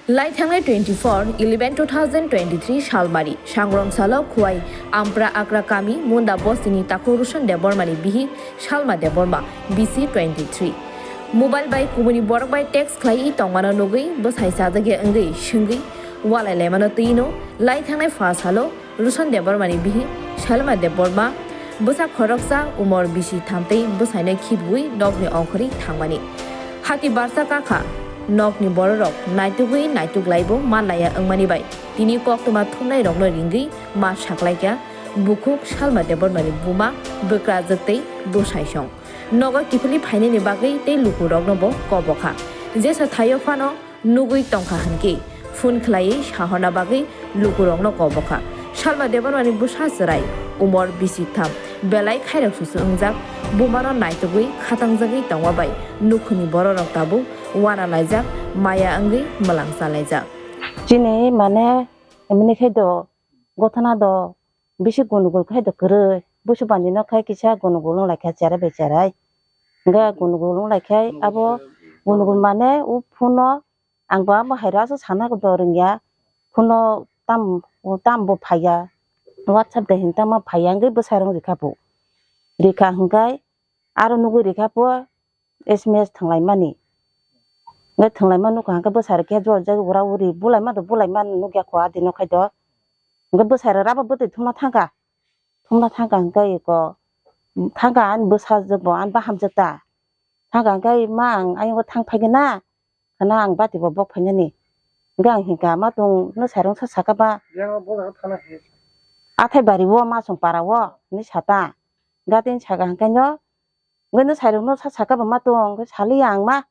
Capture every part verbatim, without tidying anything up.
Lai thangnai twenty-four eleven two thousand twenty-three salmari, sangrong salo Khowai Ampra Akra kami Munda bostini takhuk Ruson Debbarmani bihik Salma Debbarma, B C twenty-three. Mobile bai kubuni borok bai text khlaiwi tongmano nugwi bwsai chajakya wngwi swngwi walai laimano twino lai thangnai pha salo Ruson Debbarmani bihik Salma Debbarma bwsa khoroksa umor bisi thamtwi bwsaino khibiwi nokni ongkhorwi thangmani. Hati barsa kakha nokni bororok naitugwi naituklaibo manlaiya wngmani bai tini koktwma thumnairokno ringwi ma saklaikha bukhuk Salma Debbarmani buma bwkrajwk tei bwsaisong. Nogo kiphilwi phainani bagwi tei lukuroknobo kobokha. Jesa thaio phano nugwi tongkha hwnkhe phone khlaiwi sahorna bagwi lukurokno kobokha. Salma Debbarmani bwsa chwrai, umor bisi tham, belai khairok susu wngjak, bumano naitugwi khatangjagwi tongma bai nukhungni bororok tabuk wana laijak, maya wngwi mwlang chalaijak. Chini mane emini khe do gothana do bisi gunugul khai do kwrwi. Busu bandi no khai kisa gunugul wng lai kha cherai bai cherai. Hwnkhe gunugul wng lai khai abo gunugul mane o phone no ang bo abo hai rw aswk sana do rwngya. Phone no tam, tam bo phaiya. WhatsApp de hin tamo phaiya hwnkhe bwsai rok rikha bo. Rikha hwnkhe aro nugwi rikha bo S M S thwnglaimani. Hwnkhe thwnglaima nukha hwnkhe bwsai rok khe jor jagwi ura uri bulaima do bulaima nukya kho adi no khai do. Hwnkhe bwsai rok rubber bwtwi thumna thangkha. Thumna thangkha hwnkhe eko thangkha ani bwsajwk bo ani bahamjwk ta. Thangkha hwnkhe ma ang ayung thang phai gana. Khana ang bati bo bok phainani. Hwnkhe ang hinkha ma tong no sairung sa saka ba. Yang bo jaga thana khe. Athai bari o ma song para o ni sata. Gatin saka hwnkhe no. Hwnkhe no sairung no sa saka ba ma tong hwnkhe sali ang ma.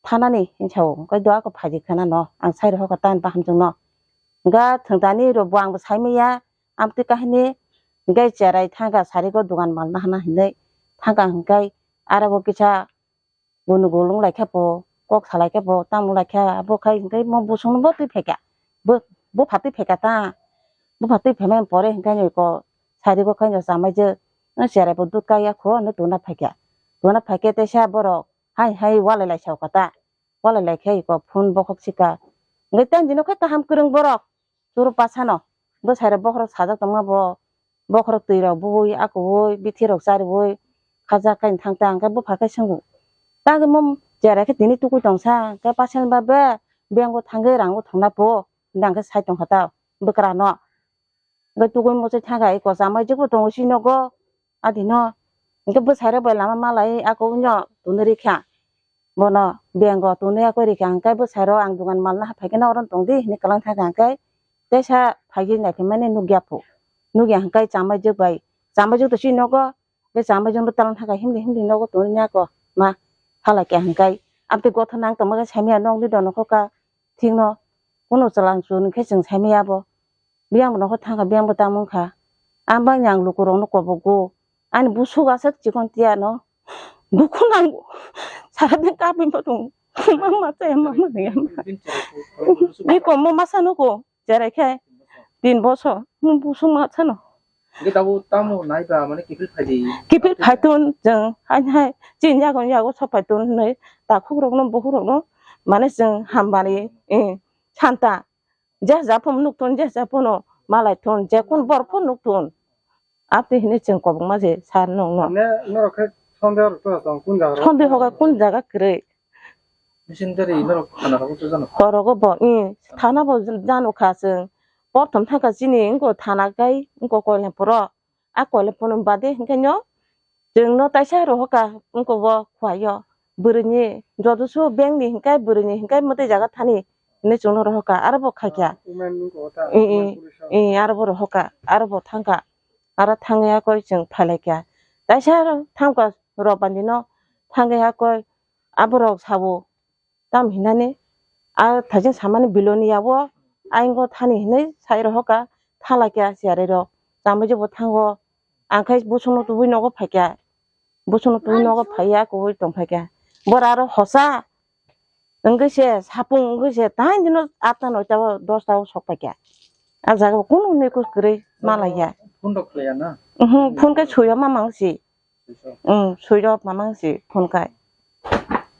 Thanani hinsa o hwnkhe do ako phaidi khana no. Ang sai rokha tan bahamjwk no. Hwnkhe thwngtani rok bo ang bo sai maya. Amtwi kahini hwnkhe cherai thangkha sari go dogan mal nahana hinwi. Thangkha hwnkhe aro bo kisa Gunu gulung lai khe bo, kok salai khe bo, tamo lai khe abo khai hwnkhe mo busung bo twi phaikha. Bo, bupha twi phaikha ta. Bupha twi phaimani pore hwnkhe ni ko sari go khai no chamai je, no cherai bo dut kaiya kho, no tuna phaikha. Tuna phaikhe teisa borok hai hai walai lai sao kha ta. Walai lai khe iko phone bokhok sika. Hwnkhe tei dino khe kaham kwrwng borok. Churu pasano bwsai rok bokhorok sajak tongma bo, bokhorok twi rok bui, akubui, bithi rok chariui khajak kain thang ta, hwnkhe bupha khe swngo, "Tang mo cherai khe tini tukui tong sa, hwnkhe pasal ba be bank o thangwi rang o thangna po?" hwnwi hwnkhe sai tong kha ta bwkra no. Hwnkhe tukui muchai thang kha, eko chamai jikbo tongo si nogo, adino. Hwnkhe bwsai rok bai lama malai ako wngno tonwi rikha. Bono bank o tonwi ako rikha, hwnkhe bwsai rok ang dogan malna ha phaikhe na oro tongdi hinwi kwlang thang kha, hwnkhe teisa phaikhe naikhe mani nukya phu. Nukya hwnkhe chamai jik bai, chamai jik to si nogo, hwnkhe chamai jik no talang thang kha himdi himdi nogo tonwi ako ma halai kha hwnkhe. Amtwi gotha nang tongma khe saimaya nokni dono kho ka thik no, kunu chwlang chwng khe chwng saimaya bo. Biyang bo nokho thang kha, biyang bo tamo wng kha. Ang bangni ang lukurokno kobogo. Ani busuk aswk chikon tiyano. Dukhu nango. Sara din kapwi bo tongo. Mama tei mama ni ama. Ni komo masa nugo. Cherai khe tin bosor. Mo busuk ma sano. Hwnkhe tabuk tamo naiba mane kiphil phaidi. Kiphil phaitun chwng hai hai. Chini yago yago sok phaitun hinwi takhukrokno bukhurokno mane chwng hambai, eh, santa. Je ja phano nuk thun, je ja phano malai thun, je kun bor phano nuk thun. Apni hini chwng kobokma je sar nung no. Mane norok khe sondeho rok to tong kun jaga rok? Sondeho ga kun jaga kwrwi. Mising dari norok thana rok to jano? Horogo bo, i, thana bo jano kha chwng. Porthom thangkha chini wngko thana kai wngko Koilampuro. A Koilampuro bade hwnkhe no Chwngno taisa rohoka, wngkha bo khuaio. Bwrwini jotosu bengni hinkai bwrwini hinkai mwtai jaga thani hinwi chwngno rohoka, aro bo khaikha. Women wngkha ta, ii, women ii, police. Ii, aro bo rohoka, aro bo thangkha. Aro thangwi hakhe chwng phailaikha. Taisa thangkha Robani no, thangwi hakhe aborok sabo. Tamo hinani a thaijing samani biloni yago ayang thani hinwi sai rohoka thala khe a siyari rok chamui jebo thango ang khai busungno tubui nogo phaikha busungno tubui nogo phaiya kubui tong phaikha bora aro hosa wngwi se sapung wngwi se tai dino atta noita o dosta o sok phaikha a jaga o kunu hwnwi kwrwi ma laikha. Phone rok khlaiya na? Phone khe suiya ma mang si. Switch off. Switch off mamang si phone kai.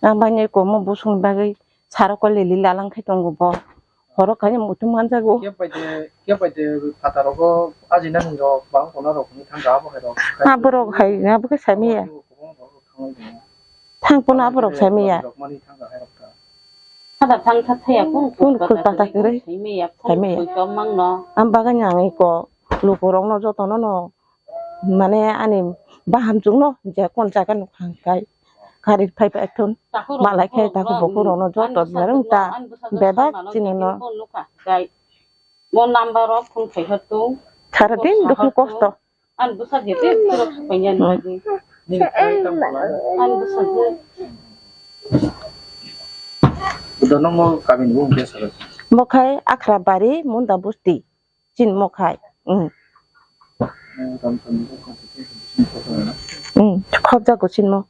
Ang bai ni komo busung bagwi saro kole lila lang khai tongo bo. Khorok khaini muitu manjago. Khe paide, khe paide phatharogo ajinani rok bang kono rok ni thangka abo hai rok. Aborok hai, abo khe saimaya. Kwbangma borok rok thangwi tongo. Thang pono aborok saimaya. Rok mani thangka hai rok ta. Khada thang kha thaya kun kun khul pata kwrwi. Saimaya, saimaya. Kun kun mangno. Am bagani ang iko lukurokno jotono no. Mane ani bahamchwkno je kon jaga nukha hwnkhe gari phaipai thun. Malai khe takhuk bukhuk rokno joto berwng ta bebak chini no. Mo number rok phone khai hor tu. Sara din dukhu kosto. Ani bwsa je te phone khai ya ni. Ani bwsa je. Dono mo kami ni bung biasa. Mo khai Akhra Bari Munda Busti. Chin mo khai. Hmm. Hmm. Khobjago chin mo.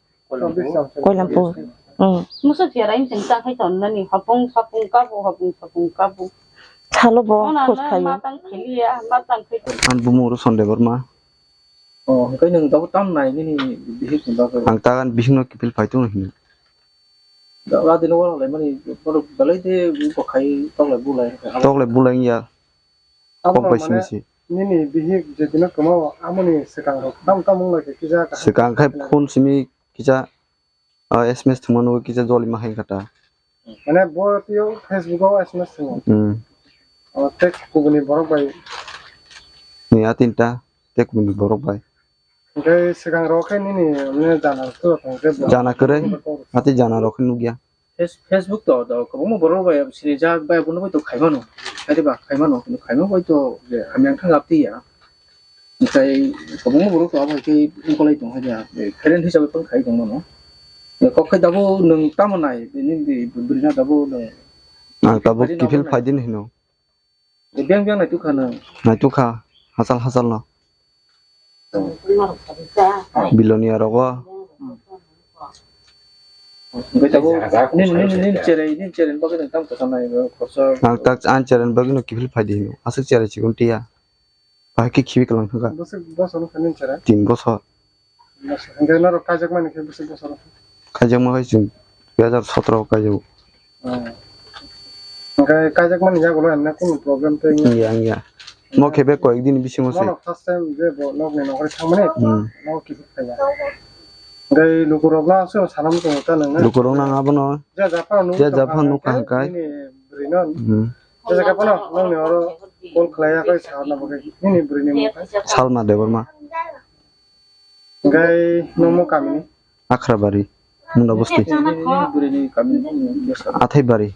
Koilampur. Hmm. Musa tiara in cheng chang khai ton nani hapung sapung kabu, hapung sapung kabu. Salo bo khos khayo. Matang khiliya, matang khiliya. An bumu ro Sonde Borma. Oh, hwnkhe nwng tabuk tam nai nini bihik ni bagwi? Ang tagan bihik no kiphil phai tong hino. Ladino wala lai mani, borok belai de buko khai toklai bulai. Toklai bulai ya. Abo kok bai mane simi si. Nini bihik je dino kwmao amoni swkang rok tam tam wng lai khe kisa kaham. Swkang khai phone simi kisa, ah, S M S thwngma nugwi kisa joli ma hai kha ta. Mane bo twiyo Facebook o S M S thwngo. Hmm. O tei kubuni borok bai. Ni a tinta tei kubuni borok bai. Hwnkhe swkang rok khe nini mane jana kwrwi tong khe bo. Jana kwrwi, hati jana rok khe nukya. Face-, Facebook to, to kwbangma borok bai sinijak bai abono bai to khaimano. Khaidi ba khaimano, khaima bai to je hamya wngkha gapti ya. Hwnkhe kwbangma borok to abo hai khe wngkolai tong kha ya. Friend hisabe phone khai tong mano. Kok khai dabo nwng tamo nai, nini bwrwi na dabo nwng. Ang tabuk kiphil phai din hino. Biyang biyang naitukha nwng? Naitukha, hachal hachal no. Biloni ya rogo. Hwnkhe tabuk nini, nini, nini cherai, nini cherai bagwi nwng tamo kwcham nai, khoroksa. Ang tak, ang cherai bagwi no kiphil phai di hino. Aswk cherai chikon tiya. Bahai khe khibi kwlang thangkha. Bwswk bosor wngkha nini cherai? Tin bosor. Hwnkhe norok kaijakmani khe bwswk bosor? Kaijakma khe chwng dui hajar sotro o kaijago. Oh. Hwnkhe kaijakmani yagulo emne kunu problem tei wngya? Wngya, wngya. Mo khe be koyek din bisingo se. Mono first time je bo nokni nokri thangmani, hmm, nogo kiphil phaiya. Hwnkhe lukurokno aswk sanam tongo ta nangna. Lukurokno ang abono je japhano nukha hwnkhe. Nini bwrwino. Hmm. Je jaga phano nokni oro call khlaiya khe sa na bagwi. Nini bwrwini mung khe? Salma Debbarma. Hwnkhe nomo kamini? Akhrabari, Munda Bosti. Nini bwrwini kamini? Athaibari.